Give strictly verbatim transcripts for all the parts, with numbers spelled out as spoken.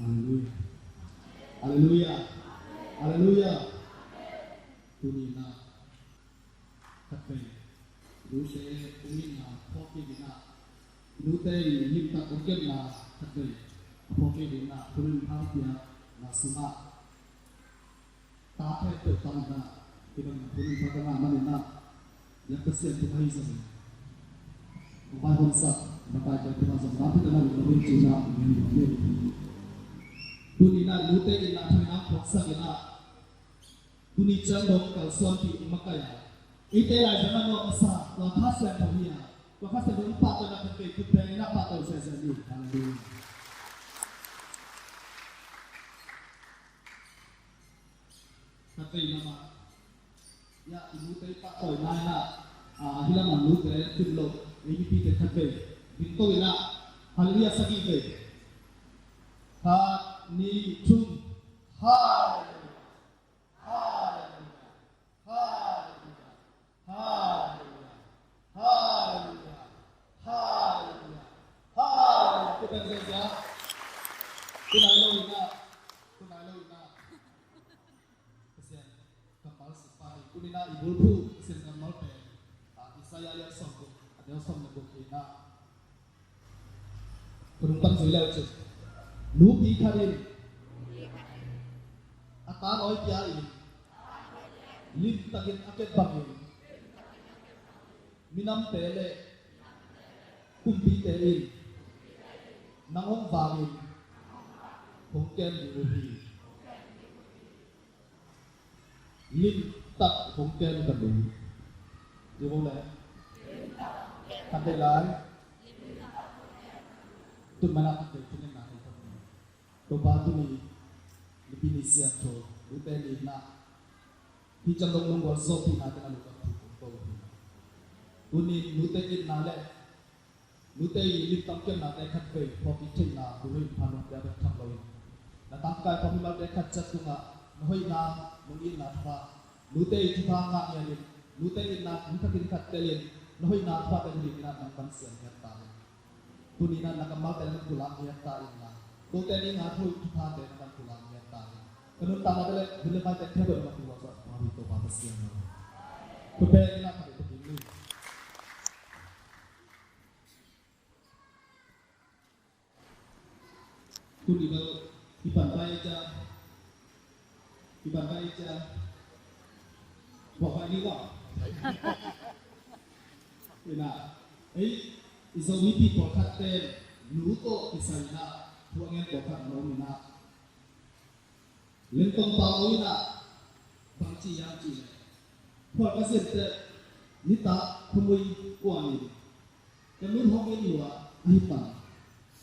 Halleluiah. Halleluiah. Halleluiah. Tuni in ah khatvei nute ung itna phawk kik in ah, nute i limtak ong kepna khatvei a phawk kik in ah, Korin hang piakna sungah ta khempeuh tang in ah, hi bangin Korin hang ka ngah manin ah, biak Pasian tung ahi zongin, mobile hong sak makaite tungah zong lampi tana lo in ci-in ah, tuni in ah nute itna thang in ah phawksak in ah, tuni ciang dong kalsuanpih makaih a, eite lai zong a nuam a sa tua Kha Siangtho hi a, tua Kha Siangtho hong pahtawina khatvei khut beng in ah pahtawi sese ni. Halleluiah. Khatvei lamah, ya, i nute i pahtawina in ah, ah, hih lamah nute tun lo, ei mipite khatvei ding to in ah, halleluiah sagih vei. Khat, nih, thum. Halleluiah. Halleluiah. Halleluiah. Halleluiah. Halleluiah. Halleluiah. Halleluiah. Khut beng ziahziah. Tunai lo in ah, tunai lo in ah, Pasian kammal sim pah ni. Tuni in ah i bulphuh Pasian kammal pen, ah, Isaiah lian sawmguk, a neu sawm le guk in ah, ka nung pan zui leu cin, nupi khat in a tanawi pia in, limtakin a kep bangin, minamte le kumpite in nang hong vangin hong kem ding uh hi. Limtak hong kem ka nu. Zia bo le khat dei lai. Tun mana khat dei tun na hong kem. Topa tuni, Nipi ni siangtho, nute ni na, hi ciang dong nong gualzawhpihna teng a lungdam thu kong ko hi. Tuni nute itna le nute i limtak kepnate khatvei phawk kik theihna, Kha Siangtho hong pia bek tham loin, na tangkai pha mimalte khat ciat tungah na hoihna, nong itna thupha, nute i thupha ngah ngianin, nute itna ni khat ni khat telin na hoihna thuphate na dim in ah nang van siam ngiat ta in. Tuni in ah na kammalte na van pulak ngiat ta in la, kote ni nga thu thuphate na van pulak ngiat ta in. Ka nuntakna te le hun le maite khempeuh na van pulak sa, Topa Pasian aw. Khut beng in ah khat i pia ding ni. Tuni bel i pan bai cia, i pan bai cia, bawk bai ni bawk. Ina, ei, i Zomi pi pawlkhatte nu tawh kisai in ah thu a ngen pawlkhat na om in ah, Lentong pau lo in ah, bang ci hiam cih leh, phual ka zem teh nitak khuamui kuan in, ka nu hong it lua ahi pan,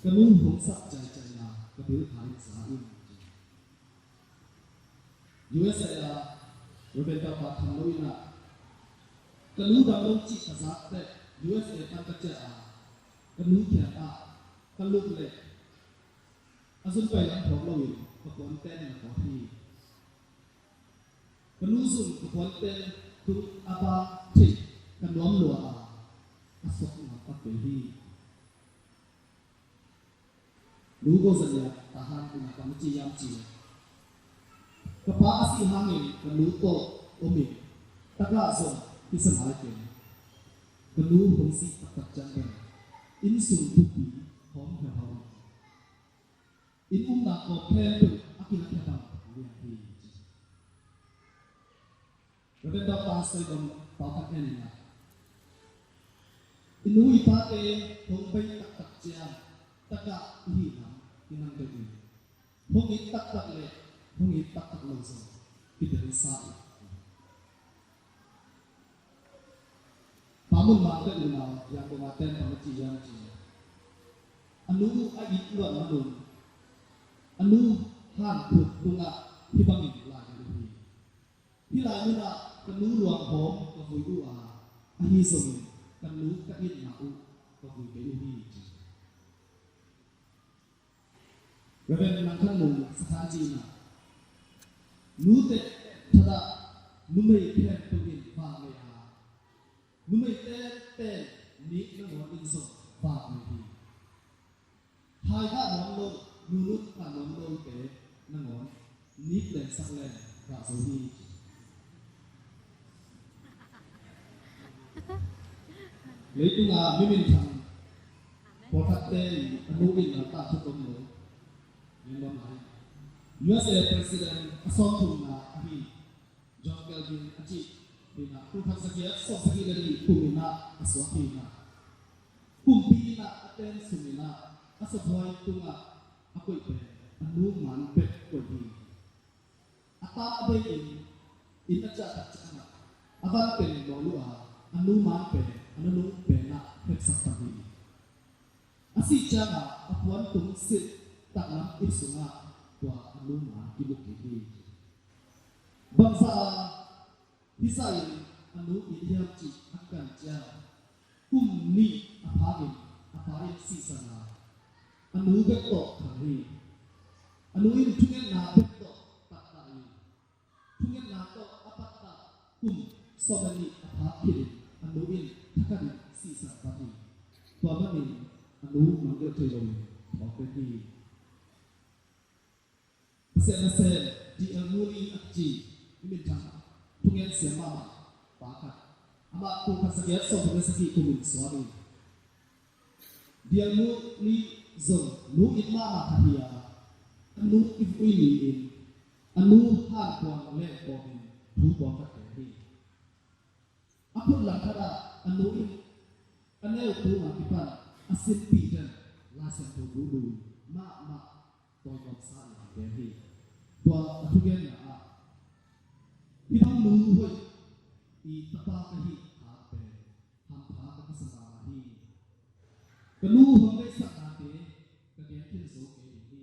ka nu hong sak ciaicia in ah ka bil kha in za in, ci. U S A ah Reverend Doctor Thang Lo in ah, ka nu dam lo cih ka zak teh U S A pan ka ciah a, ka nu kiangah ka lut leh a zun pai lam phawk loin ka puanten in a kawt hi. Ka nu zun ka puanten tung a bak theih ka nuam lua a, a sok nuam tak kei hi. Nu Go Zan Lian Tha Han in a bang ci hiam cih leh, ka pa a sih hangin ka nu tawh om in, takah zong kisa nai kei. Ka nu hong sih taktak ciang bel inn sung thupi hawm heuhau in, inn umna kawp khempeuh a kilak khe bang lian hi, ci. Reverend Doctor Soi Dong pau khat en in ah, i nu i pate hong bei taktak ciang, takah i hih lam i nang deuh in, hong it taktak le hong it taktak lo zong kidel sa uh. Pa Mun Mang te unau Yangon a ten bang a ci hiam cih leh, a nu a it luat manun, a nu hanphut tungah hih bangin lai uh hi. Hih lai munah ka nu luanghawm ka vui uh a, ahi zongin ka nu ka itna uh ka vui kei uh hi, ci. Reverend Nang Khan Mung Sa Khan Ci in ah, nute thadah numei khempeuh in vang ngei a, numei tengteng nik nangawn in zong vang ngei hi. Hai ngah nuam lo, nunun ngah nuam lo, Len sak len gah zo hi. Leitunga mi minthang pawlkhatte in a nu in lalta thu om lo. Len bang lai. U S A President a sawmthumna ahi John Calvin a cih hi in ah, tul khat za giat sawm sagih le nih kum in ah a suak hi in ah, kumpi in ah a ten sung in ah a sabuai tungah a koih pen a nu man bek koih hi. A ta a bei in, inn a ciah tak ciangin ah a van pen bawl uh a, a nu man pen a nunung pen ah hepsak pan hi. A sih ciangin ah a puan tung silh taklam ip sungah tua a nu man kimu kik hi. Bangzah a hizah in a nu it hiam cih a kan ciang, kum nih a phak in a pa in sihsan a, a nu bek tawh khang hi. A nu in thungetna bek tawh pattah hi. Thungetna tawh a pattah kum sawm le nih a phak khit in a nu in thakhat in sihsan pan hi. Tua manin a nu mangngilh thei loin thawk pen hi. Pasian nasem, D L Muli a kici, i minthang thungen siam mahmah pa khat. Amah tul khat za giat sawmthum le sagih kum in suak hi. D L Muli zong nu it mahmah khat hi a, a nu it ni-in a nu hankuang leh bawmin thu pawlkhat gen hi. A khut langkhat ah a nu in a neu tung a kipan a sinpih den Lai Siangtho duhduh mahmah tawigawmsa in gen hi. Tua a thugenna ah, hih bang nu hoih i tapa ka hih kha pen hampha ka kisa mahmah hi. Ka nu hong deihsaknate ka gen khin zo kei ding hi.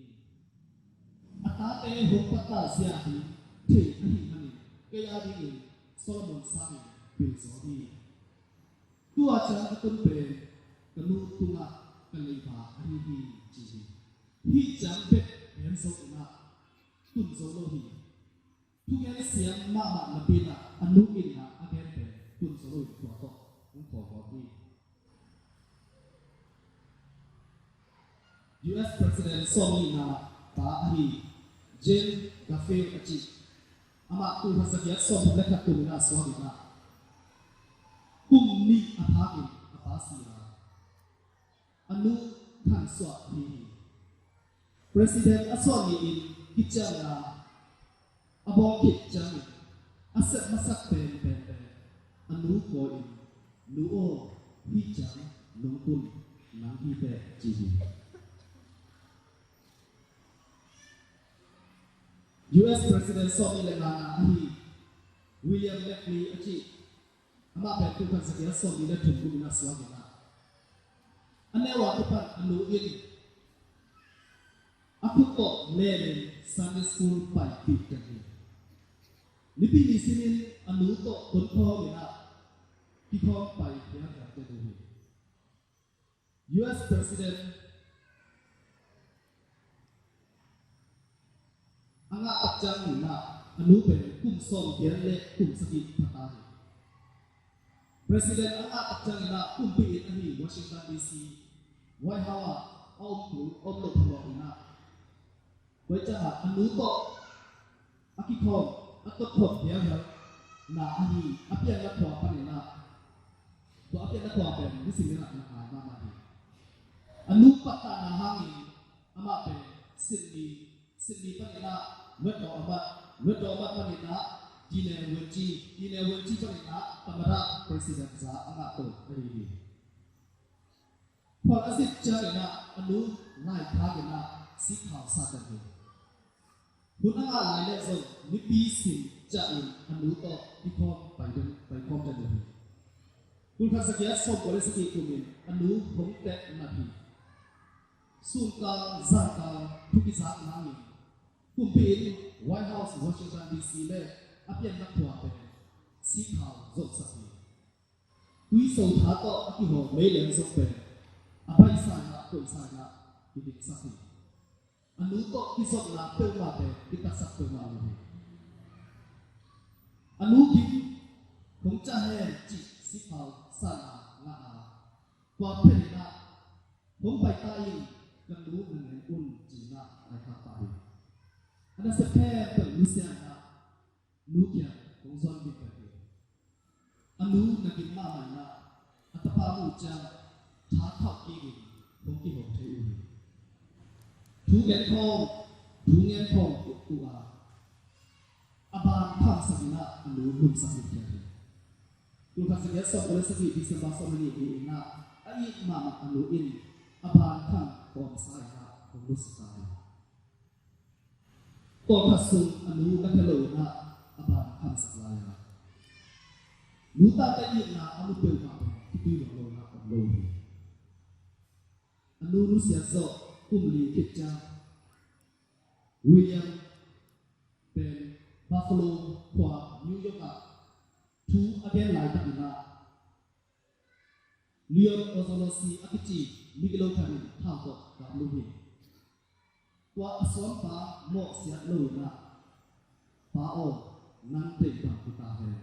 A tate hong pattah zia hi thei ahih manin kei a dingin Solomon sangin pil zaw hi. Tua ciang ka tun pen ka nu tungah ka leiba ahi hi, ci hi. Hih ciang bek gen zo in ah tun zo lo hi. Thugen siam mahmah napi in ah a nu in ah a gen pen tun zo lo in tua tawh hong kawlkawm hi. U S President sawmnihna pa ahi Jane Garfield a cih, amah tul khat za giat sawmthum le khat kum in ah suak in ah, kum nih a phak in a pa si a, a nu khansuah hi hi. President a suah ni-in kiciamna a bawl khit ciangin a sep masak penpen pen a nu kawi-in, "Nu aw, hih ciang nong tun nang hi teh," ci hi. U S President sawmnih le ngana ahi William McKinley a cih, amah pen tul khat za giat sawmnih le thum kum in ah suak in ah, a neu a kipan a nu in a khut tawh lemin Sunday school paipih den hi. Nipi ni sinin a nu tawh tonkhawm in ah kikhawm pai hianghiang den uh hi. U S President a ngah tak ciangin ah a nu pen kum sawm giat le kum sagih pha ta hi. President a ngah tak ciangin ah kumpi inn ahi Washington D C, White House ah a om kul om loh phamawh in ah, tua ciangah a nu tawh a kikhawm, a totkhawm hialhial na ahi a pianna khua panin ah, tua a pianna khua pen nisim in ah na ngai mahmah hi. A nu pattahna hangin amah pen Sydney, Sydney panin ah Red Dot Award, Red Dot Award panin ah Daniel Wunci, Daniel Wunci panin ah Tamada President za a ngah to ahi hi. Khual a zit ciangin ah a nu laikhak in ah sikkhau sat den hi. Hun a ngah lai leh zong nipi sim ciangin a nu tawh kikhawm pai den, pai khawm den uh hi. Tul khat za giat sawmkua le sagih kumin a nu hong teh nat hi. Sunkal zangkal thu kizak nangin kumpi inn White House Washington D C le a pianna khua pen sikkhau zotsak hi. Tuiso tha tawh a kihawl meileng zong pen a baihsa in ah, koihsa in ah kidiksak hi. A nu tawh kizopna peuhmah pen kitatsak peuhmah lo hi. A nu kim hong ciah hen cih sikkhau san a ngah a, tua phen in ah hong pai ta in, ka nu na ngen un ci in ah laikhak pah hi. A nasep khempeuh nusia in ah nu kiang hong zuan ding pen hi. A nu na gim mahmah in ah a tapa muh ciang tha khauh kik in hong kihong thei uh hi. Thu gen khawm, thu ngen khawm uh a, a ban khamsak in ah a nu lumsak uh hi. Tulkhat sagih sawm kua le sagih December sawm le nih ni in ah a it mahmah a nu in a ban kham kawmsa in ah hong nusia hi. Tawlkhat sung a nu na khia lo in ah a ban khamsak lai a, nu tate itna a mu peuhmah pen kitui lo lo in ah om lo hi. A nu nusiat zawh kum li khit ciang William pen Buffalo khua New York ah thu a gen laitak in ah Leon Ozolosy a kici migilo khat in thau tawh kap lum hi. Tua a suanpa mawhsiat lo in ah, "Pa aw, nang deih bang hi ta hen,"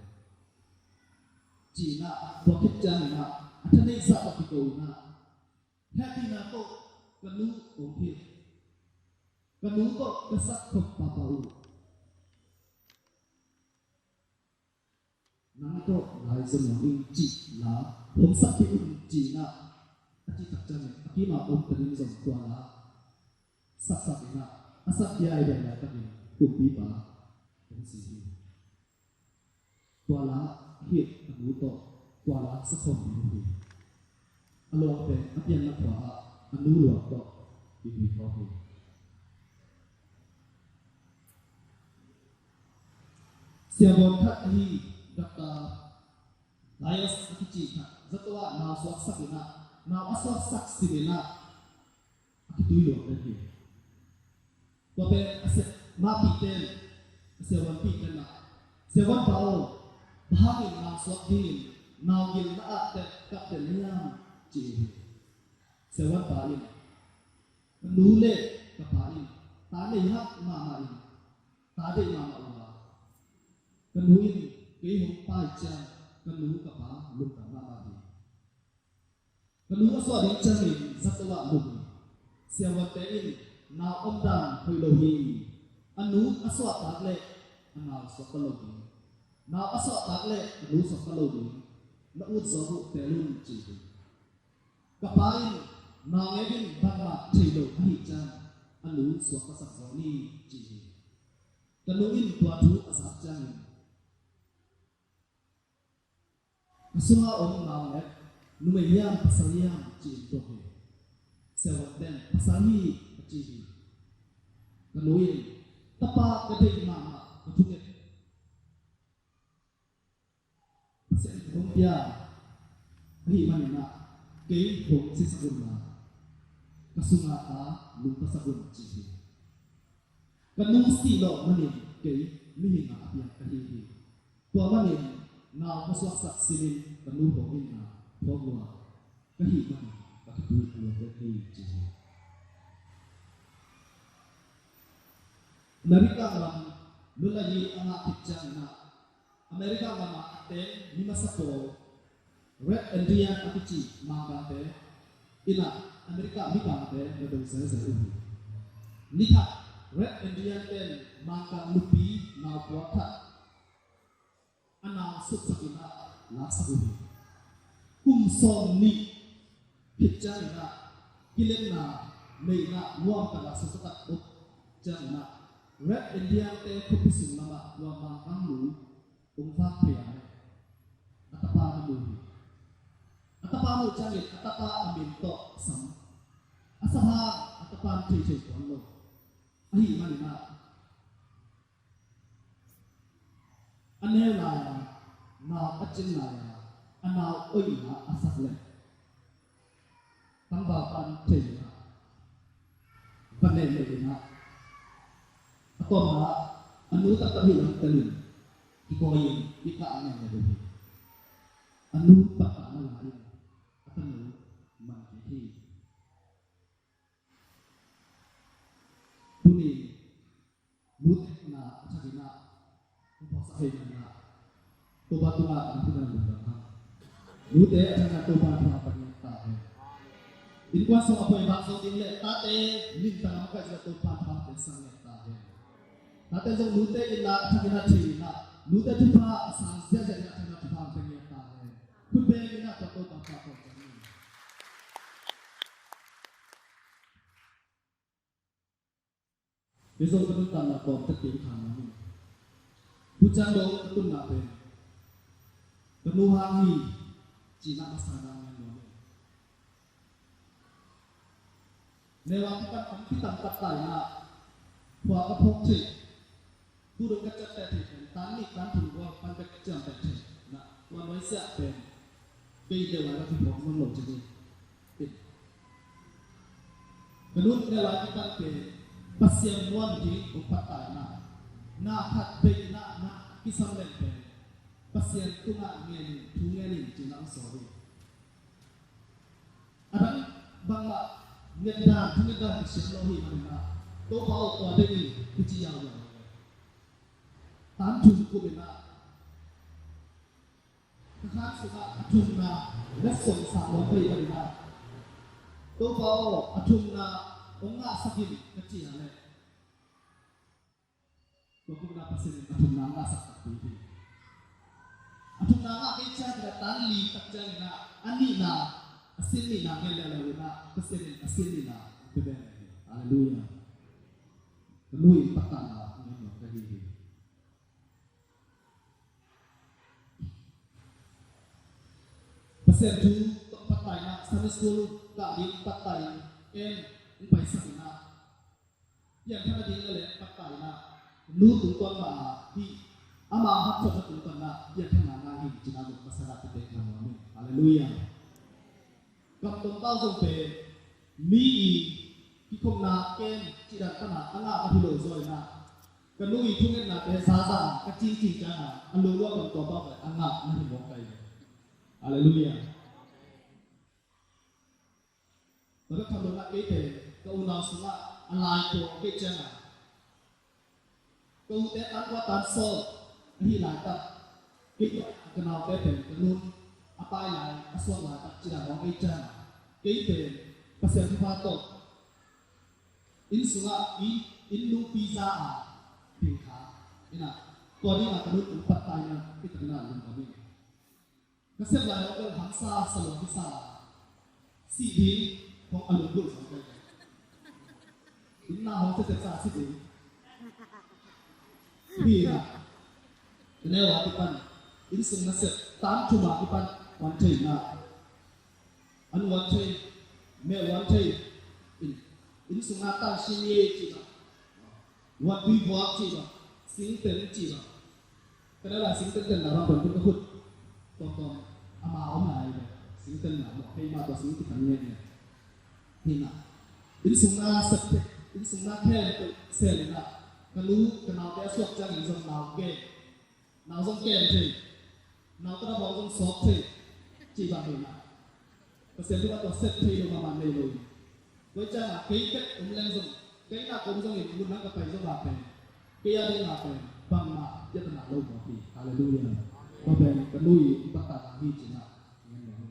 ci in ah, tua khit ciangin ah a thaneih zah tawh kiko in ah, "Hehpihna tawh ka nu hong hilh, ka nu tawh ka sakkhop papa uh. Nang tawh lai zong nuam ing," cih la hong sakpih un, ci in ah a cih tak ciangin a kim a om tanin zong tua la saksak in ah a sak diai diai laitakin kumpipa hong si hi. Tua la a hilh a nu tawh tua la sakhawm ding hi. A lawngte a pianna khua ah a nu luang tawh i hui khawm hi. Siavuan khat ahi Doctor Dias a kici khat zato ah nau suaksak in ah, nau a suaksak sin in ah a kitui luang den hi. Tua pen a sia, mapite in a siavuanpite in ah, "Siavuanpa aw, bang hangin nau suak dingin nau gil na ah teh kap den hiam?" ci hi. Siavuanpa in, "Ka nu le ka pa in ta nei hak mahmah in ta deih mahmah uh a, ka nu in kei hong pai ciang ka nu ka pa lungdam mahmah hi. Ka nu a suah ding ciangin zato ah lum hi. Siavuante in nau omdan hoih lo hi. A nu a suahtak leh a nau suakta lo ding, nau a suahtak leh a nu suakta lo ding, na ut zawk uh teel un," ci hi. "Ka pa in naungek in bangmah thei lo ahih ciang a nu suaktasak zaw ni," ci hi. Ka nu in tua thu a zak ciangin, "Ka sunga om naungek numei hiam pasal hiam?" ci-in dong hi. Siavuante in, "Pasal hi," a ci hi. Ka nu in, "Tapa ka deih mahmah, ka thunget Pasian in hong pia ahih manin ah kei hong sisak un la, ka sunga ta lungtasak un," ci hi. "Ka nu sih lawh manin kei mihing a piang ka hi hi. Tua manin nau ka suaksak sinin ka nu hong itna thuak lua ka hih manin ka kitui a luang den hi," ci hi. America lam lulayi a ngah khit ciangin ah America lamah a teng mi masa pawl, Red Indian a kici Mangkangte in ah America mikangte na dong zelzel uh hi. Ni khat Red Indian ten Mangkang nupi naupua khat a nau sutsak in ah laksak uh hi. Kum sawm nih khit ciangin ah kilemna, meina nuam tak a sutsak uh ciangin ah Red Indian te khuapi sung lamah tua Mangkang nu hong vak phei a leh a tapa na mu hi. A tapa muh ciangin a tapa a min tawh sam, a sa hang a tapa in thei thei tuan lo. Ahih manin ah a neu lai-a nau a cin lai-a a nau oihna a sak leh tangval pan thei in ah va neh leh in ah a tawpna ah a nu taktak hih lam telin kikawi in kikah a neh leh uh hi. A nu pattahna la in a tanu man kik hi. Tuni nute na a thakin ah hong phawksak thei manin ah Topa tungah na thudan lungdam hang. Nute a thakin ah Topa thupha ngen ta hen. Innkuan sung a poi bang zo ding leh tate minthang a makaih zia Topa thupha ngen ta hen. Tate zong nute in ah a thak in ah thei in ah, nute thupha a sang ziahziah in ah a thak in ah thupha hong pia ta hen. Khut beng in ah tua Topa tawh kong ciah ni. Kei zong ka nuntakna tawm tete ka nuam hi. Buciang dong ka tunna pen ka nu hang hi, ci-in ah masa in ah ngen nuam hi. Neu a kipan tampi tak pattaina, khua ka phawk thei, tu dong ka ciapteh thei pen tan nih tan thum gual pan bek ciamteh thei. Na, tua nuaisiah pen kei neu a ka kiphawk nawn lo ci hi. Ka nu in neu a kipan pen Pasian muan ding hong pattaina, na khat bei in ah na kisam leng pen Pasian tungah ngen in, thu ngen in ci-in ah hong sawl hi. A dang bangmah ngetdan, thu ngetdan kisiam lo ahih manin ah, Topa aw, tua ding hi, kici yauyau lo. Tan thum kum in ah ka khan sungah a thumna letsong sang nuam ahih manin ah, Topa aw, a thumna hong ngahsak in, ka cih a leh, tua kum in ah Pasian in a thumna ngahsak takpi hi. A thumna ngah kei ciangin ah tan li tak ciangin ah a nihna, a sin nihna ngen leuleu in ah Pasian in a sin nihna hong pia ve hi. Halleluiah. Ka nu in pattahna hong ngen nuam ka hi hi. Pasian thu tawh pattaina, Sunday school kah ding pattaina, en hong paisak in ah piangthak nading a leh pattaina, nu tungtawn mah hi. Ama hanthawnna tungtawn ah piangthakna ngah hi, ci-in ah zong masa ah ka teh ka nuam hi. Halleluiah. Kam tawmtau zong pen mi i kikhopna kem cih dan pan ah a ngah ka hi lo zaw in ah, ka nu i thungetnate zaza ka cingcing ciangin ah a lungluah kam tawmtau pen a ngah na hi mawk ka hi. Halleluiah. Tua bek tham lo in ah kei pen ka unau sungah a lai pua kei ciangin ah, ka ute tan kua tan sawm ahih laitak, kei tua ka naute pen ka nu in a pai lai, a suak laitak cih dan hong ahih ciangin ah, kei pen Pasian thupha tawh inn sungah inn, inn nungpi za a ding kha in ah, tua ding ah ka nu in hong pattaina hi tak in ah lungdam ing. Ka sep lai hong bel hamsa sa lua kisa, sih ding hong a lunggulh zong kai. Inn na hong sep sep sa sih ding. Hi na. Ka neu a kipan inn sung nasep tan thum a kipan wan thei na. An wan thei, meh wan thei. Inn, inn sung na tan sin ye cih na. Wan tui vuak cih bang, singten cih bang. Ka neu lai singten tenna bang, bantuk ka khut tawmtawm ama om lai ve. Singtenna mawh, kei mah tua sing kitan ngen ngen. Hi na. Inn sung na sep thei, inn sung na khem thei sel in ah, ka nu, ka naute a suak ciangin zong nau kem, nau zong kem thei. Nau tadam hong zong sawp thei, cih bang hi na. Pasian thupha tua sep thei lo mahmah nei lo hi. Tua ciangin kei tek om leng zong, kei na kom zongin mun nang ka pai zong a pen, kei a ding a pen bangmah piatana lo mawk hi. Halleluiah. Tua pen ka nu i pattahna hi ci-in ah ngen lo hi.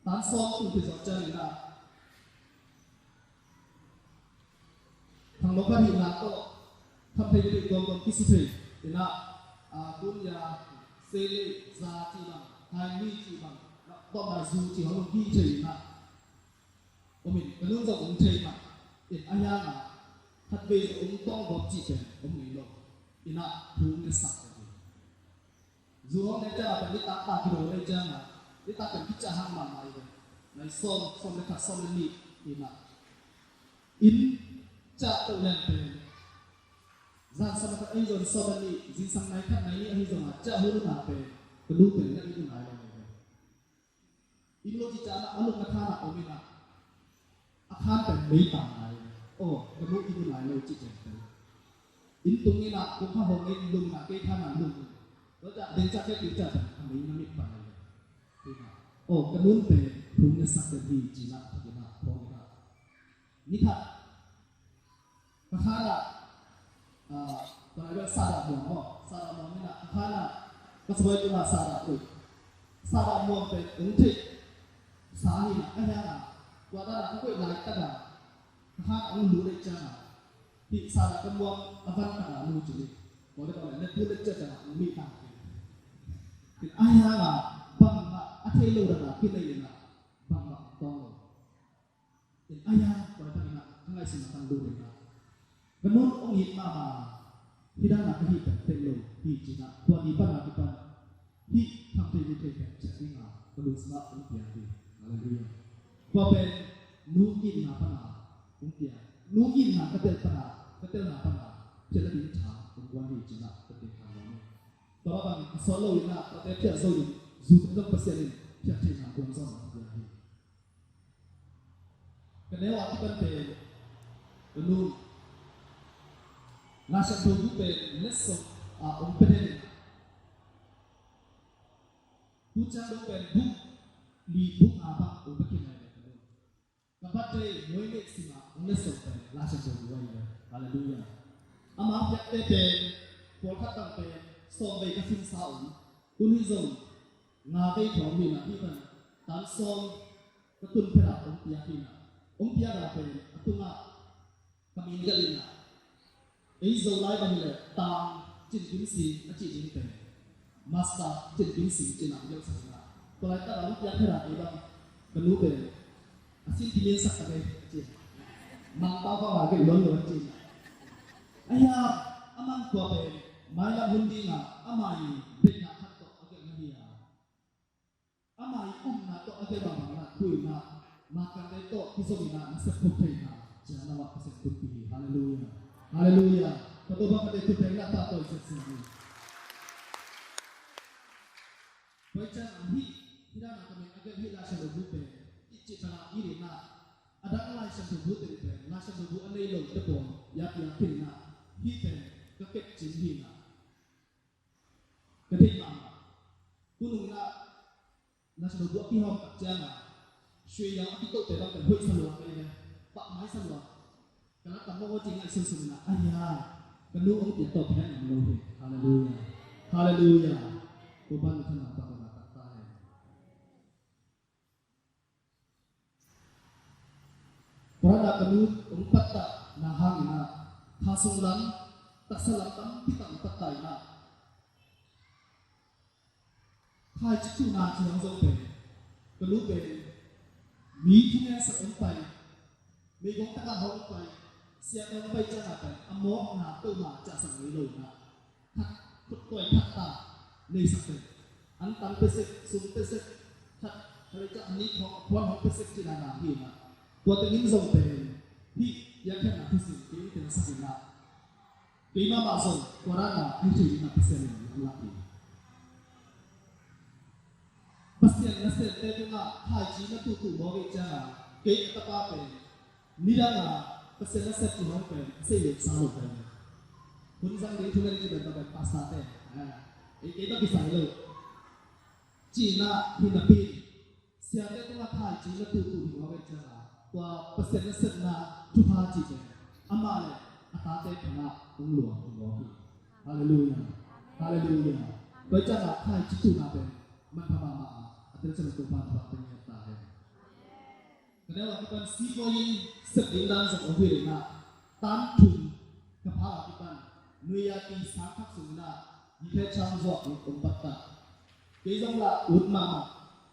Tan sawm tung phi zawh ciangin ah, khangno khat hihna tawh khamthei khat hih tuamtuam kisi thei in ah, a, Korea, Sele, Za cih bang, Haimi cih bang, tawmna Zu cih hong hih thei in ah, om in ka nu in zong om thei mah in, a hiang ah khatvei zong om tawng gawp cih pen om ngei lo in ah, thu ngetsak ka hi. Zu hong ne ciangin pen nitak ta kido nei ciangin, nitak pen kicah hang mahmah hi ve. Nai sawm, sawm le khat, sawm le nih hi na. Inn ciah to leng pen zan sawm le khat ahi zong sawm le nih, zingsang nai khat nai nih ahi zong a ciah hun na pen ka nu pen na inn uh nai lo hi ve. Inn lo ci ciangin a lupna khan ah om in ah, a khan pen mei tang lai. Aw, ka nu inn uh lai lo ci ciang pen inn tung in ah, kong kha hong in lum in ah, kei khan ah lum in. Tua ciang deng ciang kei deng ciang pen a mei na mit pan lai. Aw, ka nu pen thu ngetsak den hi ci in ah, thak in ah, phawk in ah. Ni khat ka khan ah, ah, tua lai bel Sada Muam maw, Sada Muam in ah, ka khan ah, ka sabuai tungah Sada Koih, Sada Muam pen ong theih sa hi na, a hiang ah, tua dan ah ka koih laitak ah ka khan ah ong lut ahih ciang ah, Sana ka muam a van taka nu ci ni. Kawlgam le pu le cia taka mi taka. Kin a hianga bangmah a thei lo taka kinei ina bangmah tawng lo. In a hiang kawlgam ina ka ngaihsutna tang lo ina. Ka nun ong it mahmah hi dana ka hih pek pek lo hi cina. Tua ni pana kipan hih tham thei mi thei pek ciat dinga ka lusma ong pia hi. Halleluiah. Tua pen nu itna pana ong pia. Nu itna ka tel pana ka telna pana phiatna ding tha ong guan hi cina ka tel tha guan hi. Tua bang a sawt lo ina tua te phiat zo in zu te dong Pasian in phiat theihna guan zo ong pia hi. Ka neu a kipan pen ka nu Lai Siangtho bu pen letsong a ong pia den ina. Tuciang dong pen buk li buk a bang ong pia khin lai le ka nu. Ka birthday muai nek sima ong letsong pen Lai Siangtho bu ahi le. Halleluiah. Ama piakte pen pawlkhat bang pen sawm vei ka simsa ong. Tun hi zong nga vei thawm hi na hi pan tan sawm ka tun phera ong piak hi na. Ong piak a pen a tunga ka min galh ina. Ei Zolai bang hi le tang cin bing sing a cih ding pen Master cin bing sing cina gelh sak ina. Tua lai taka ong piak phera ei bang ka nu pen a sin ti min sak ta kei a ci. Mangpau bang a gelh lon lo a ci ina. Ahi a, a man tua pen mailam hun dinga ama i deihna khat tawh a gelh na hi a. Ama i umna tawh a gelh bangbang na thuina, makante tawh kizom ina na sep khop theina ciana wah Pasian thupha hi. Halleluiah. Halleluiah. Ka tawh bang ka te thupha na ta tawh i sep siam hi. Pai ciang a hih hih dana ka min a gelh hih Lai Siangtho bu pen i cih tana i rina a dang Lai Siangtho bu te pen Lai Siangtho bu a nei lo te pawl ya pia khin na hih pen ka kep cin hi na. Ka theih mahmah. Tunung ina Lai Siangtho bu a kihawm tak cianga sui yang a kitohte bang kan hoih sa lua ka hi le pah mai sa lua. Ka la tam mawk aw ci ngaihsun sung ina a hia ka nu ong piak tawh piak ngam lo hi. Halleluiah. Halleluiah. Ko ban na thana pa na tak ta he. Tua na ka nu ong pattah na hangina tha sung lam taksa lam tampi tak ong pattah ina. Thaici tuhna ci hong zong pen ka nu pen mi thungensak ong pai. Meigong taka hong pai, siate hong pai cianga pen a mawkna peuhmah ciahsak ngei lo ina. Khat khutkuai khat ta neisak pen an tang pesek, sum pesek, khat khalei ciah a nik hong a phuan hong pesek cina na hi ina. Tua tengin zong pen hih piakkhiatna thusim kei in tengsak ina. Keimah mah zong tua dana hih thei ina Pasian in a lak hi. Pasian nasemte tungah thaici na tuhtuh mawk ei cianga kei a tapa pen nidanga Pasian nasep i hong pen a sei lek sa lo pen hun zang ding thungen ci pen tua pen pastor te ei kei tua kisai lo. Cina hi napi siate tungah thaici na tuhtuh hi mawk ei cianga tua Pasian nasepna thupha ci pen amah le a tate khanah hong luang hi mawk hi. Halleluiah. Halleluiah. Tua cianga thaici tuhna pen manpha mahmah a, a tel ciang Topa thupha teng ngiat ta hen. Ka neu a kipan sipuai in sep ding dan zong om hi rina tan thum ka pha a kipan nuia ti sang thak sung ina gikhe chang zuak in om pattah. Kei zong la ut mahmah.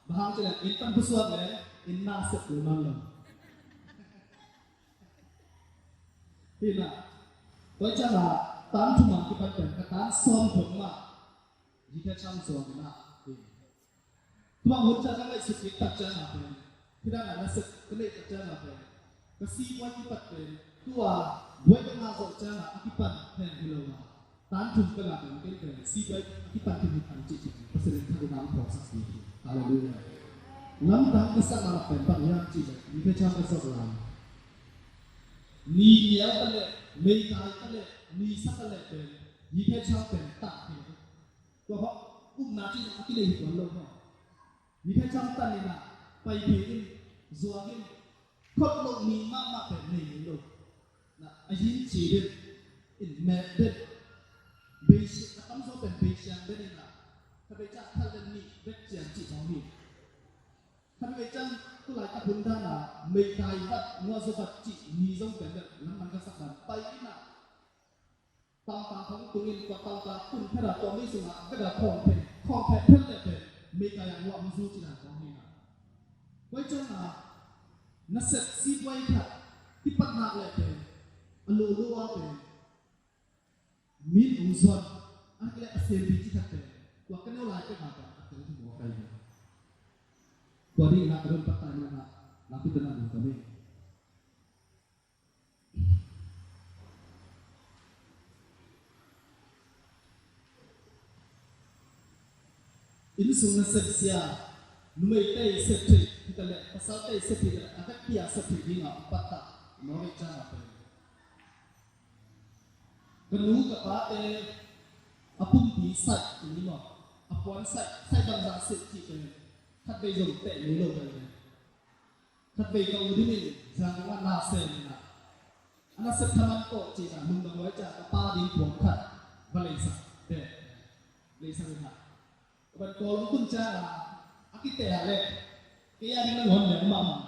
Bang hang ci le in pan pusuak le in na sep lo man lo. Hi na tua cianga tan thum a kipan pen ka tan sawm thum mah gikhe chang zuak ina. Tua hun ciang ka ngaihsut kik tak cianga pen hih dana nasep ka neih tak cianga pen ka sipuai kipat pen tua buai ka ngah zawh cianga a kipan hen hi lo a tan thum ka ngah pen ken pen sipuai a kipan thim hi tan cih cih Pasian in thak ina ang phawksak hi. Halleluiah. Lamdang ka sakna lak pen bang hiam cih leh gikhe chang ka zuak lai ni nial ta leh meitai ta leh ni sa ta leh pen gikhe chang pen tah hi. Tua hawh upna cih zong a kinei hi tuan lo maw? Gikhe chang tan ina paipih in zuak in khot loh mi mahmah pen nei ngei lo. Na a yin ci den in met den beisiang a tamzaw pen beisiang den ina kha bei cah thal den nih bek ciang cih thawng hi. Khan vei ciang tulai ka hun dana meitai vat nuazaw vat cih mi zong pen bel lamman ka sak dan pai ina Tangtang khong tungin tua tangtang tun phet a tua mei sungah a vek a khawng phet, khawng phet phet leh pen mei kai a nuam zu cih dan khong hi a. Tua ciangin a nasep sipuai khat kipat nak leh pen a lolo a pen min ong zuan a kileh a siampi cih khat pen tua ka neu lai pek a pen a tel hi mawk ai hi. Tua ding in a ka dong patai na na na pi ta na ding ka mei. Inn sung nasep sia, numeite i sep theih hi ta leh, pasalte i sep theih hi ta leh, a ka kia sep theih ding a pattah, no vei cang a pen. Ka nu ka pate a pumpi saih, i ni maw, a puan saih, saih bangzah sep cih pen, khat vei zong teh ngei lo vei. Khatvei ka u dingin Zangkong ah na sem in ah, a nasep thaman tawh ci-in ah, lungdam luai ciang ka pa ding puan khat va leisak teh, leisak in ah, ka ban Kawlong tun ciang ah, a kiteh ah leh kei a ding nangawn leng mahmah.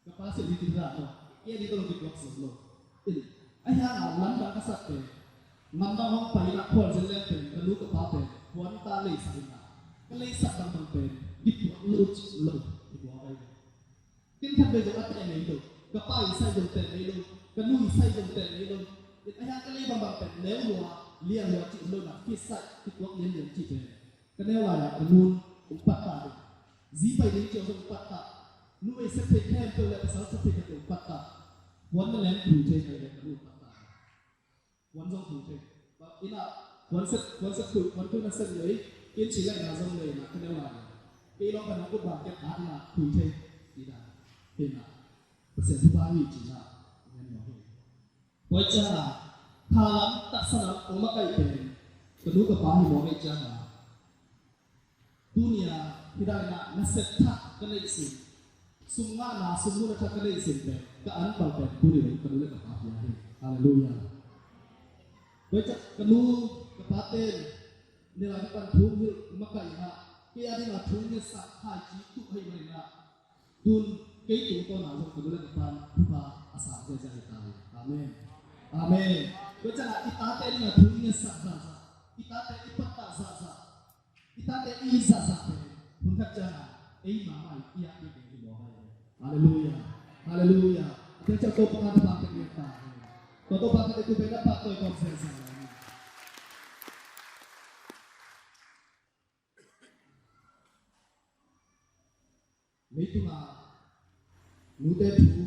Ka pa sep ding kithah lo, kei a ding tawh lo kituak sawm lo. Ahi hang a lamdang ka sak pen, lamdang hong pai in ah khualzin leng pen, ka nu ka pa pen puan ta leisak in ah, ka leisak bangbang pen kituak lo cih lo, kituak ai. Ken khatvei zong a teh ngei lo, ka pa i saih zong teh ngei lo, ka nu i saih zong teh ngei lo. Ahi hang ka lei bangbang pen neu lua, lian lua cih lo in ah, kisa kituak lianlian cih pen ka neu lai-ah ka nun hong pattah ding. Zi pai ding ciang zong hong pattah. Numei sep thei khempeuh le pasal sep thei khempeuh hong pattah. Puan na leng tui thei thei le ka nun pattah. Puan zong tui thei. Inn ah puan sep, puan sep tui, puan tui na sep lei, inn ci laihna zong lei na ka neu lai. Kei lawng ka nong kut bang kep at na tui thei. Ci na. Kei na. Pasian thupha hi ci na. Ngen lo hi. Tua ciang a, thalam taksa lam ong makaih pen ka nu ka pa hi mawk ahih ciang a, tuni a hih dan in ah nasep thak ka neih sin, sum ngahna, sum muhna thak ka neih sin pen ka an pal pen tuni dong ka nu le ka pa hi a hi. Halleluiah. Tua ciang ka nu ka pate in nilai pan thu hong hilh makaih in ah, kei a ding a thu hong ngetsak khaici tuh ahih manin ah, tun kei tungtawn a zong ka nu le ka pa'n thupha a sang ziahziah hi ta hi. Amen. Amen. Tua ciang a i tate ding a thu i ngetsak zahzah, i tate i pattah zahzah, i tate i it zahzah pen hun khat ciang a ei mahmah i at ding hi mawk ai. Halleluiah. Halleluiah. A tua ciang Topa ka thupha pek lian ta hi. Tua Topa ka te tu pen na pahtawi kawm ziahziah lai. Leitung a nute thu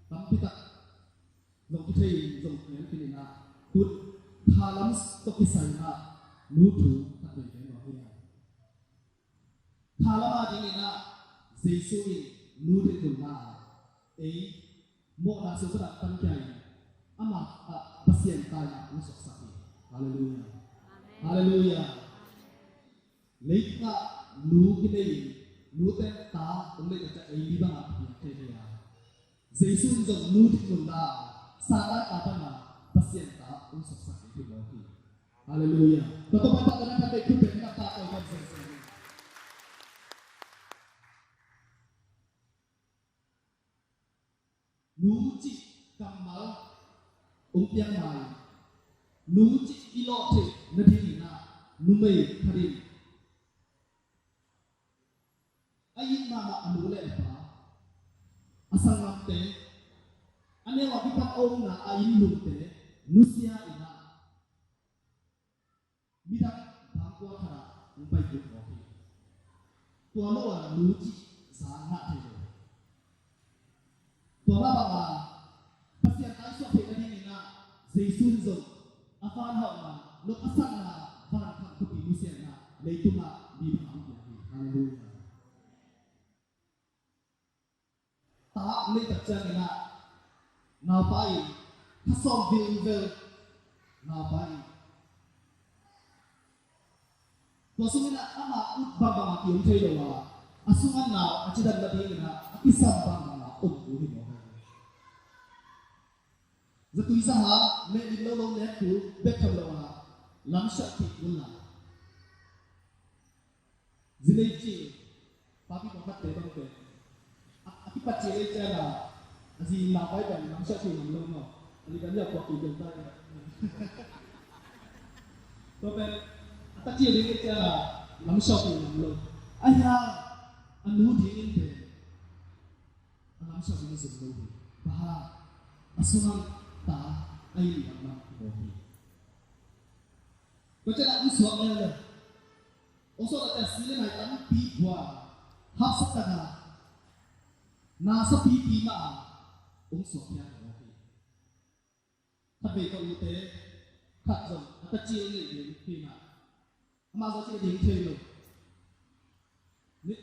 tampi tak zong kithei zong kiniam kinin ah, tun thalam tawh kisai in ah nu thu khat vei gen lo hi a. Thalam a dingin ah Jesu in nu dinmun la a, ei mawhna sung panin pan kia in, amah ah Pasian ta in ah hong suaksak hi. Halleluiah. Amen. Halleluiah. Leitung ah nu kinei in, nute ta hong nei ka ciang ei mi bang a piang thei thei a, Jesu in zong nu dinmun la a, Satan ta pan a Pasian ta hong suaksak hi mawk hi. Halleluiah. Tua tawh pan ta ka na kan dei khut beng na pahtawi kawm ziahziah hi. Nu cih kammal hong piang ma in, nu cih i lawh theih nadingin ah numei khat in a it mahmah a nu le a pa, a sanggamte, a neu a kipan a omna a inn lungte nusia in ah, midang bangkua khat ah hong pai kul mawk hi. Tua lo a nu cih za ngah thei lo. Tua mah bang a Pasian ta i suak theih nadingin ah Jesu in zong a van hauhna, nop a sakna, van kham khuapi nusia in ah leitung ah mi bang a hong piang hi. Halleluiah. Ta a nei tak ciangin ah naupa in kha sawm vilvel naupa in, tua sungin ah ama ut bangbang a ki-om thei lo a, a sung a nau a cidam nadingin ah a kisam bangbang a om kul hi mawk hi. Zatui zahang, meh lim lo lo nek kul bek tham lo a, lamsiah kik kul la. Zi nei ci, papi pawlkhatte bang pen a, a kipat ci lei ciang a, a zi nau pai pen lamsiah kik ngam lo maw? A lidan liau puak kik deuh ta in. Tua pen a ta cil ding i cia lam suak hi lam lo. Ahi hang a nu ding in pen a lam suak ding i zum lo hi. Bang hang a sungah ta a i liam lam hi maw hi. Tua ciang a hong suak lel lel. Hong suak a cia si le nai tampi pua hapsa taka na sa pipi mah a hong suak hi maw hi. Khatvei ka ute, khat zong a ta cil neih ding hi na. Amah zong cil ding thei lo. Ni,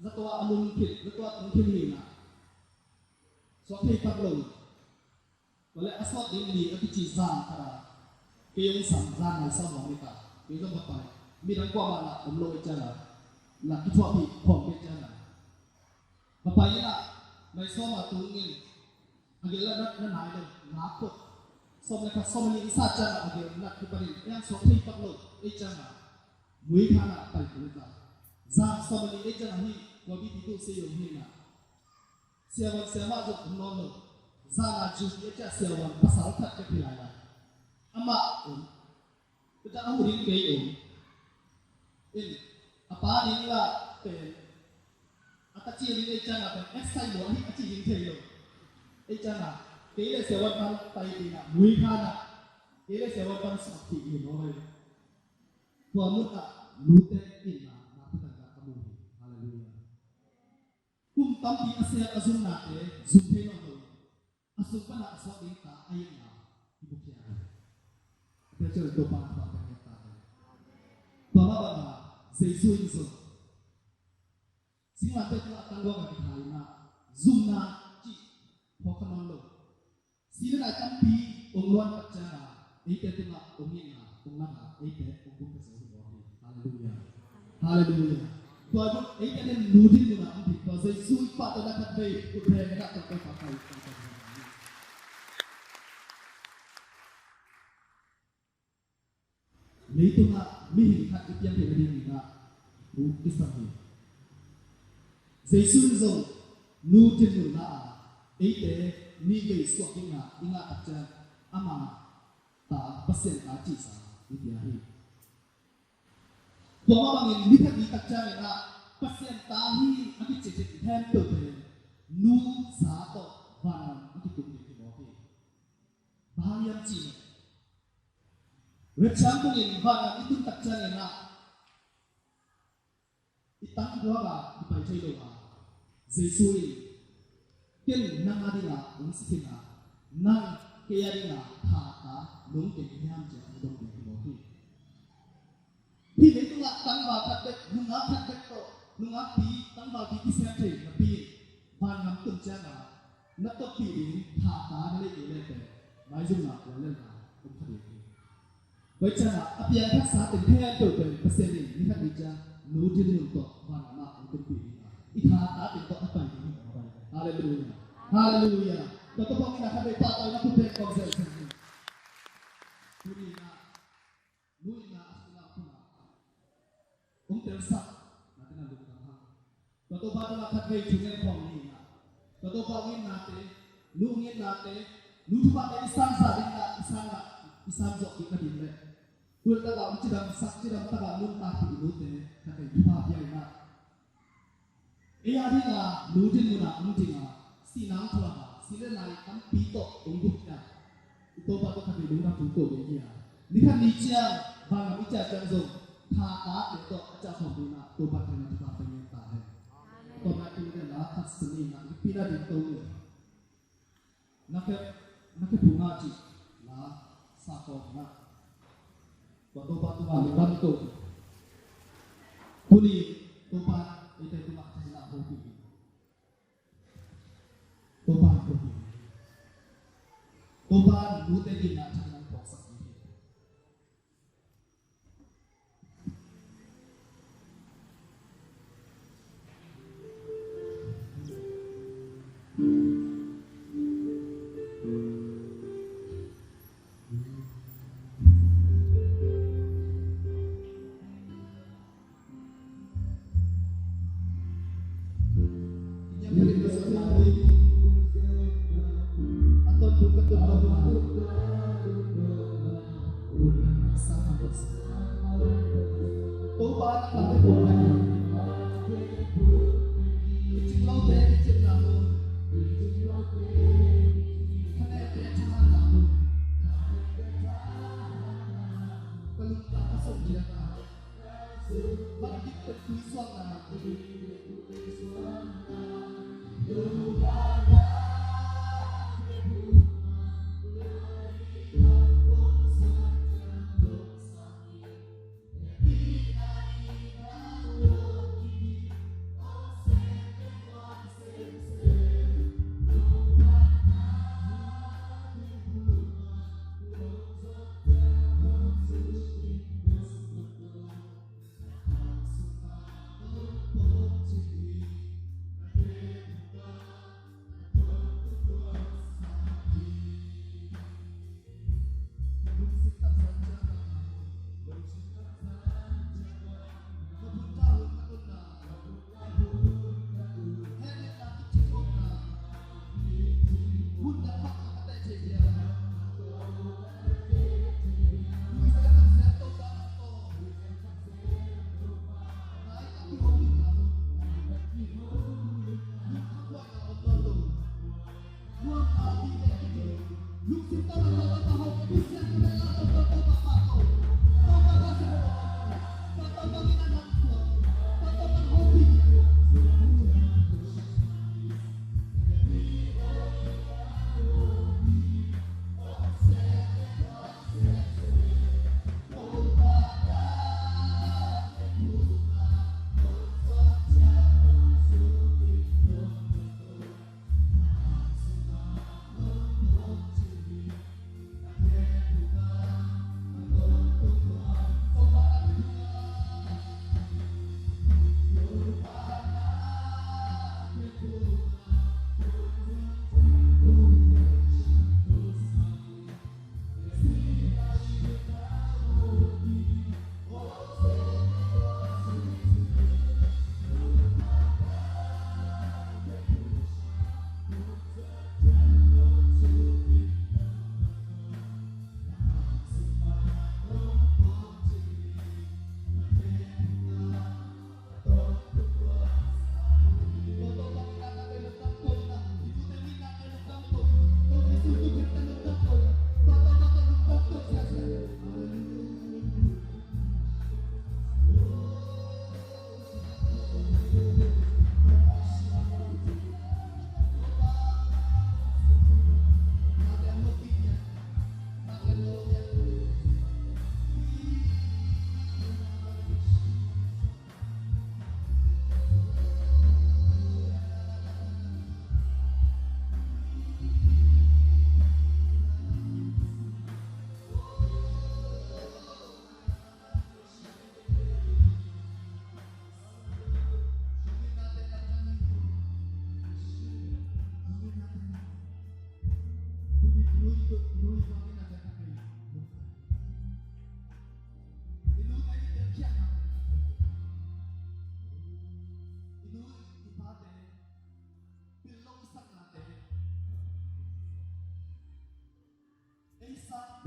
zato a lum khit, zato a tung khit hi na. Suak thei tak lo. Tua leh a suak ding ni a kici zan khat a. Kei hong sam zan nai sawm hong ni ta. Kei zong ka pai. Midang kuamah na om lo i ciang a. Na kithuahpih khawm kei ciang a. Ka pai in a, nai sawm a tung in. A gel la na, na nai lo, na khut. Sawm le khat sawm le nih i sa ciang a, a gel na kipan in, ei ang suak thei pak lo, ei ciang a. Mui kha na pai kul ta. Zan sawm le nih ei ciang a hi, tua bi ti tu si yong hi na. Siavuan siamah zong om nawn lo. Zan a ju ti ei ciang siavuan pasal khat ka phi lai lai. Amah om. Tua a hu ding kei om. In, a pa ding la pen, a ta cil ding ei ciang a pen, excite lo, ahi a ci ding thei lo. Ei ciang a, kei le siavuan pan pai ding a, mui kha na, kei le siavuan pan suak thei ding lo. Tua mun a, nute in na, na putang ka mu hi. Hallelujah. Kum tampi a siat a zumnate zum thei nawn lo. A sung pan a suak ding ta a itna i buk hi a. A tel ciang Topa a thupha pia ta hen. Tua mah bang a Jesu in zong singlamteh tungah a tangguak a kithai in a zumna cih phawk kha nawn lo. Si le nai tampi hong luan tak ciang a eite tungah hong itna hong lak a eite hong buk pia zo hi maw hi. Halleluiah. Halleluiah. Tua bek eite nen nu dinmun ah hong ding tua Jesu i pahtawi na khat vei ut veng na tua tua pa pai pai pai. Leitungah mihing khat i piang theihna ding in ah thu kisam hi. Jesu in zong nu dinmun la a eite nih vei suak ding a i ngah tak ciang ama ta Pasian ta cihsa i pia hi. Tua mah bangin ni khat ni tak ciangin ah Pasian ta hi a kici khempeuh pen nu za tawh vangam a kitung ding hi mawk hi. Bang hang hiam cih leh Rapture tungin vangam i tun tak ciangin ah i tangguak a i pai thei lo a, Jesu in ken nang a ding a hong si khin a, nang kei a ding a thata nong kei hiam ci a hong dong ding hi mawk hi. Hih leitungah tangval khat bek, nungak khat bek tawh, nungakpi, tangvalpi kisem thei napi in vangam tun ciangin na tawppih ding thata na neih kei leh pen maizumna kualelna om kha ding hi. Tua ciangin a piangthaksa teng khempeuh pen Pasian in ni khat ni ciang nu dinmun tawh vangam ah hong tunpih ding a, i thata teng tawh a pai ding hi. Halleluiah. Halleluiah. Tua tawh bangin a khat vei pahtawina khut beng kawm zelzel hi. Tuni in ah nu itna a sungah khun a hong telsak na tena lungdam hang. Tua Topa tungah khat vei thungen khawm ni in ah, tua Topa hong itnate, nu hong itnate, nu thuphate i sansa ding in ah, i san ah, i san zawh ding na ding leh, tua takah hong cidamsak, cidam takah nuntakpih i nute khat vei thupha pia in ah, ei a ding a nu dinmun ah hong ding a, sihna hong thuak a, si le nai tampi tawh hong buk hi a, i Topa tawh khat vei lungdam thu ko ding hi a, ni khat ni ciang vangam i ciah ciang zong thatate tawh a ciah khawm ding a, Topa thaina thupha pia ngen ta hen. Amen. Tua mah tu den la khat sa ni in ah, i pina ding to ni. Na khe, na khe phung a cih la sa kawm na. Tua Topa tungah lungdam to. Tuni Topa eite tungah thahna hopih hi. Topa hopih hi. Topa nute dingin thahna phawksak hi.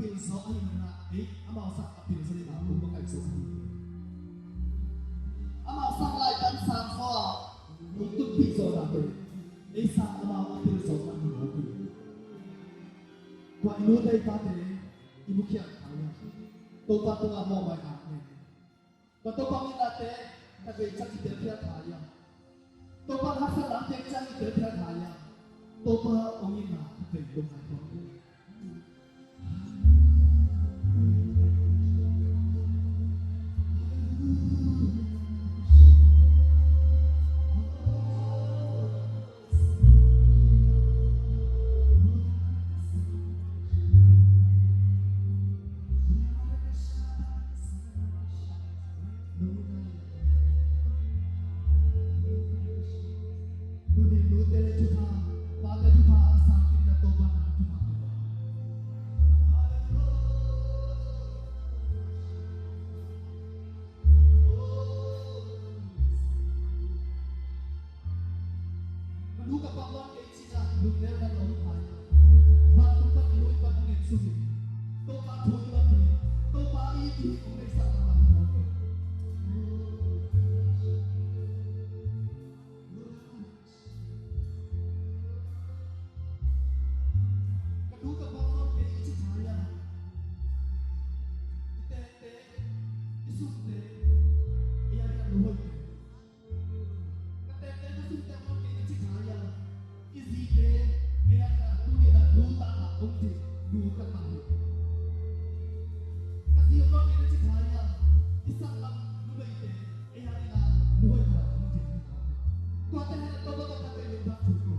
pil zawh ahih manin ah, ei, amau sang a pil zaw ding a hong makaih zo ahi hi. Amau sang lai pan sang zaw a hong tunpih zawhna pen ei sang amau a pil zawh man hi lo hi. Tua i nute i pate i mukhiat kha hiam? Topa tungah mawhmaina nei. Tua Topa minate khatvei ciang i telphiat kha hiam? Topa haksatnate ciang i telphiat kha hiam? Topa hong itna khatvei lungngai tuan. Ka nu ka pa mawh kei cih a lungnel na om hi. Vantung pan i nu i pa hong en suk in. Topa thu i man hi. Topa i it hi hong deihsak na man hi. Ka nu ka pa mawh kei i cih thei a, i tete, i sungte, i a i a nu hoih te. Ka tete ka sungte mawh kei ka cih thei a, i zite, ei a ka tu ni na nu ta na om ti, nu ka ta hi. Ka zi mawh kei ka cih thei a, i sanglam numeite, ei a ni na nu hoih ta om ti. Tua te hena Topa ka ta kei lung dak thu ko.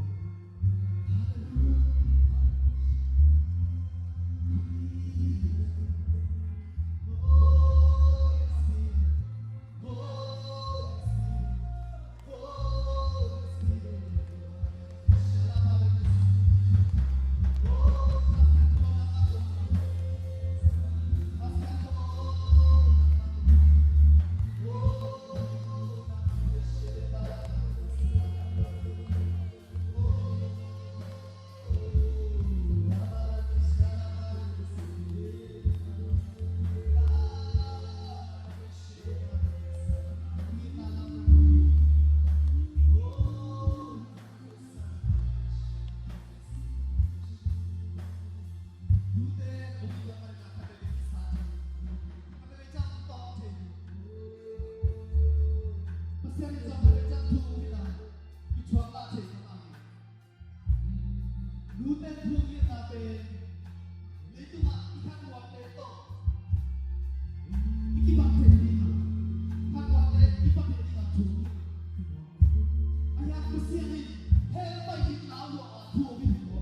Nute thu a ngetna pen leitungah i khanmuante tawh i kibat theih ding a, khanmuante i kibat theih ding a thu. Ahi hang Pasian in hell pai ding lau lua a thu a mi hi ko.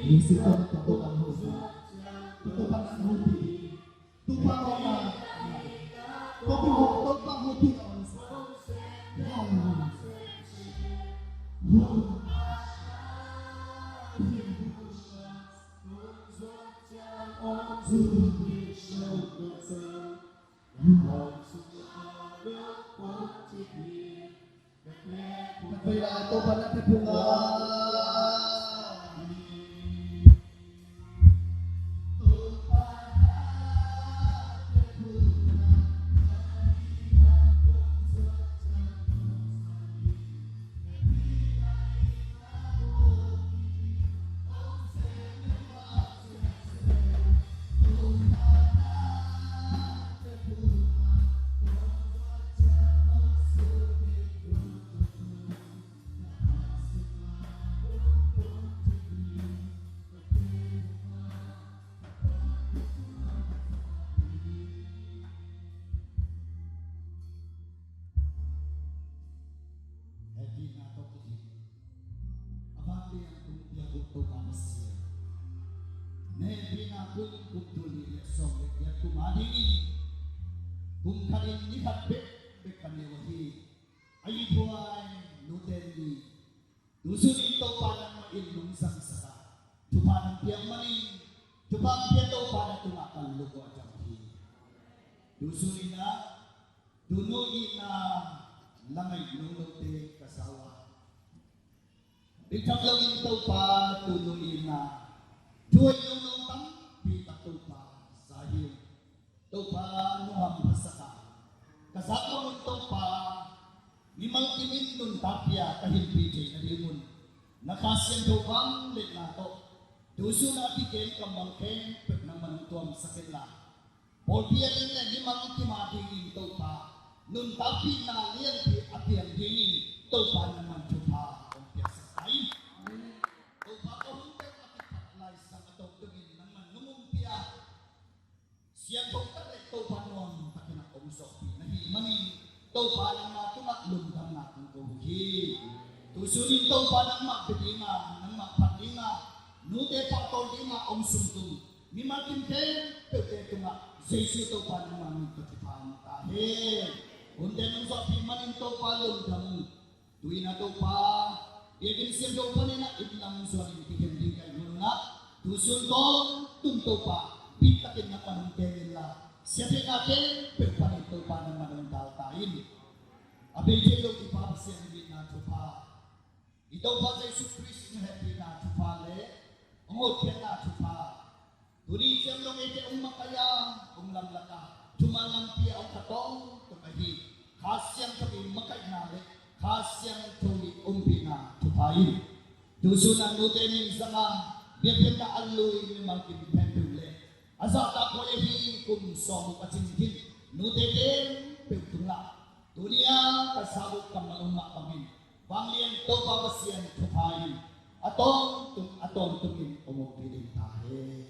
Music ko na Topa ang hopi. Topa ang hopi. Topa ang hopi. Topa ang hopi. Hehpihna tawh kidim a vanglian tung piak uh Topa Pasian, na hehpihna kum kum tul nih le sawm le giat kum adingin kum khat in ni khat bek bek ka neu ahi a ithuai nute ni. Tusun in Topa nangmah in lungzang sak a thupha nang piak manin thupha nang piak Topa na tungah kan lungua dam hi. Tusun in ah tunu itna la ngaih nonote ka za uh a, bikthak loin Topa tunu itna thu hoih nono tampi tak Topa za hi. Topa nungham phasak a ka zak bang un Topa mimal kim in nuntakpih a ka hilhpih theih nadingun na Kha Siangtho vangliatna tawh tusun a kigen kammal khempeuh nangman hong tuamsak inla pawlpi a ding le mimal kim a dingin Topa nuntakpihna lianpi a piang dingin Topa nangman thupha hong piaksak ta in. Topa ka hun peuh a kipat laisang a tawntungin nangman nong ompih a siangtho tak le Topa nuam takin a hong zawhpih na hih manin Topa nangma tungah lungdamna kong ko uh hi. Tusun in Topa nangmah bia dinga nangmah phat dinga nute pahtawi dinga hong sungtung mimal kim khempeuhte tungah Jesu Topa nangma min tawh thupha hong ta hen. Hunte nong zawhpih manin Topa lungdam uh. Tu-in ah Topa biakinn siangtho panin ah inn lam zuanin kikhen ding ka hih manun ah tusun tawntung Topa biktakin nangman hong teng inla siatheihna khempeuh panin Topa nangman hong dal ta in. A bei thei lo i Pa Pasian i itna thupha, i Topa Jesu Khrist in hehpihna thupha le hong hotkhiatna thupha, tuni ciang dong eite hong makaih a hong lamlak a thuman lampi a hong kha tawntung ahi Kha Siangtho i makaihna le Kha Siangtho i ompihna thupha in tusun a nute min zang a biakpiakna a lui mimal kim khempeuh le a zahtak huai ahi kum sawm uk a cin khin nute khempeuh tungah tuni a ka zak uh kammal hong mah bangin vanglian Topa Pasian thupha in a tawntung a tawntungin hong ompih ding ta hen.